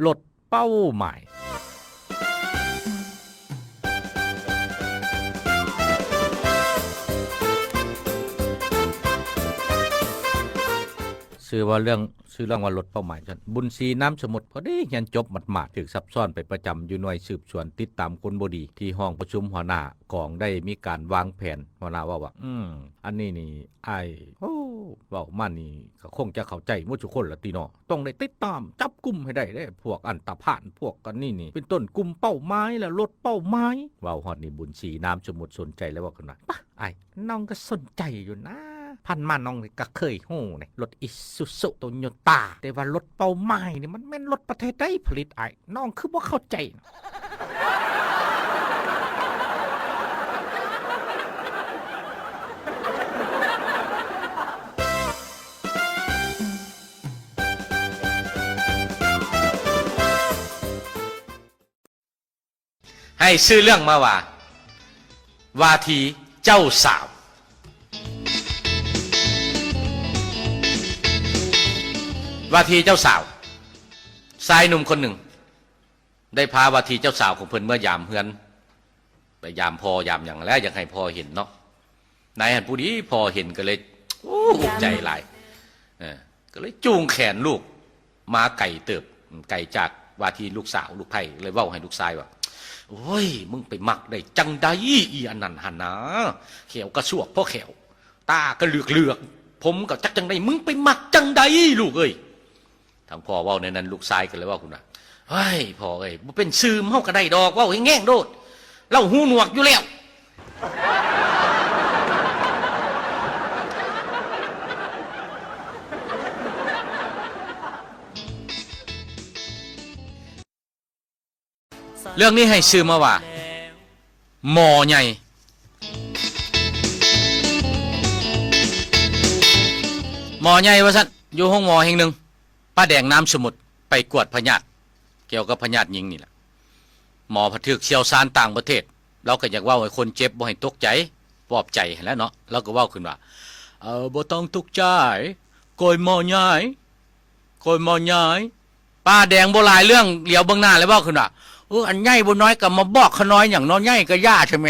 ລົດເປົ້າໝາຍ. ຊື່ວ່າເລື່ອງ ຊື່ເລື່ອງວ່າລົດເປົ້າໝາຍຊັ້ນ. ບຸນສີ ນາມສະໝຸດ ພໍດີຮຽນຈົບໝາດໆ ຖືກຊັບຊ້ອນໄປປະຈຳຢູ່ໜ່ວຍສືບສວນຕິດຕາມຄົນບໍ່ດີ ທີ່ຫ້ອງປະຊຸມຫົວໜ້າກອງໄດ້ມີການວາງແຜນ. ຫົວໜ້າເວົ້າວ່າ ອືມ ອັນນີ້ນີ້ ອ້າຍ ໂອ້ ເວົ້າມານີ້ກໍຄົງຈະເຂົ້າໃຈໝົດທຸກຄົນລະຕິເນາະ. ຕ້ອງໄດ້ຕິດຕາມຈັບກຸມໃຫ້ໄດ້ເດ້ ພວກອັນຕະພານ ພວກອັນນີ້ນີ້ ເປັນຕົ້ນກຸ່ມເປົ້າໝາຍ ແລະ ລົດເປົ້າໝາຍ. ເວົ້າຮອດນີ້ ບຸນສີ ນາມສົມມຸດ ສົນໃຈແລ້ວເວົ້າຂຶ້ນວ່າ ປະ ອ້າຍ ນ້ອງກໍສົນໃຈຢູ່ນະ ຜ່ານມານ້ອງກໍເຄີຍຮູ້ເດ້ ລົດອີຊູຊູ ໂຕໂຍຕ້າ ແຕ່ວ່າລົດເປົ້າໝາຍນີ້ ມັນແມ່ນລົດປະເທດໃດຜະລິດ ອ້າຍ ນ້ອງຄືບໍ່ເຂົ້າໃຈ? ໃຫ້ຊື່ເລື່ອງມາວ່າ ວ່າທີ່ເຈົ້າສາວ ວ່າທີ່ເຈົ້າສາວ ຊາຍໜຸ່ມຄົນໜຶ່ງ ໄດ້ພາວ່າທີ່ເຈົ້າສາວຂອງເພິ່ນເມືອຢາມເຮືອນ ໄປຢາມພໍ່ຢາມຫຍັງແຫຼະ ຢາກໃຫ້ພໍ່ເຫັນເນາະ. ໃນຫັ້ນຜູ້ດີພໍ່ເຫັນກໍເລີຍ ໂອ້ ອຸກໃຈຫຼາຍ ເອີ ກໍເລີຍຈູງແຂນລູກມາໄກເຕີບ ໄກຈາກວ່າທີ່ລູກສາວລູກໃພ້ ເລີຍເວົ້າໃຫ້ລູກຊາຍວ່າ ໂອ້ຍ ມຶງໄປມັກໄດ້ຈັ່ງໃດ ອີອັນນັ້ນຫັ້ນນາ ແຂ້ວກະຊວກພໍແຂ້ວ ຕາກະເຫຼືອກໆ ຜົມກໍຈັກຈັ່ງໃດ ມຶງໄປມັກຈັ່ງໃດລູກເອີຍ. ທາງພໍ່ເວົ້າແນວນັ້ນ ລູກຊາຍກໍເລີຍເວົ້າຂຶ້ນວ່າ ເຮີ້ຍ ພໍ່ເອີຍ ບໍ່ເປັນຊື່ເຮົາກໍໄດ້ດອກ ເວົ້າແຮງໆໂລດ ລາວຫູໜວກຢູ່ແລ້ວ. ເລື່ອງນີ້ໃຫ້ຊື່ມາວ່າ ໝໍໃຫຍ່ ໝໍໃຫຍ່ວ່າຊັ້ນ ຢູ່ໂຮງໝໍແຫ່ງໜຶ່ງ ປ້າແດງນາມສະໝຸດ ໄປກວດພະຍາດ ກ່ຽວກັບພະຍາດຍິງນີ້ແຫຼະ. ໝໍພັດຖືກຊ່ຽວຊານຕ່າງປະເທດ ລາວກໍຢາກເວົ້າໃຫ້ຄົນເຈັບບໍ່ໃຫ້ຕົກໃຈ ປອບໃຈຫັ້ນແຫຼະເນາະ. ລາວກໍເວົ້າຂຶ້ນວ່າ ເອີ ບໍ່ຕ້ອງຕົກໃຈ ໂກຍໝໍໃຫຍ່ ໂກຍໝໍໃຫຍ່. ປ້າແດງບໍ່ຫຼາຍເລື່ອງ ຫຼຽວເບິ່ງໜ້າແລ້ວເວົ້າຂຶ້ນວ່າ ເອີ ອັນໃຫຍ່ບໍ່ນ້ອຍກໍມາບອກຂ້ານ້ອຍຫຍັງເນາະ ໃຫຍ່ກໍຢ່າຊະແມ.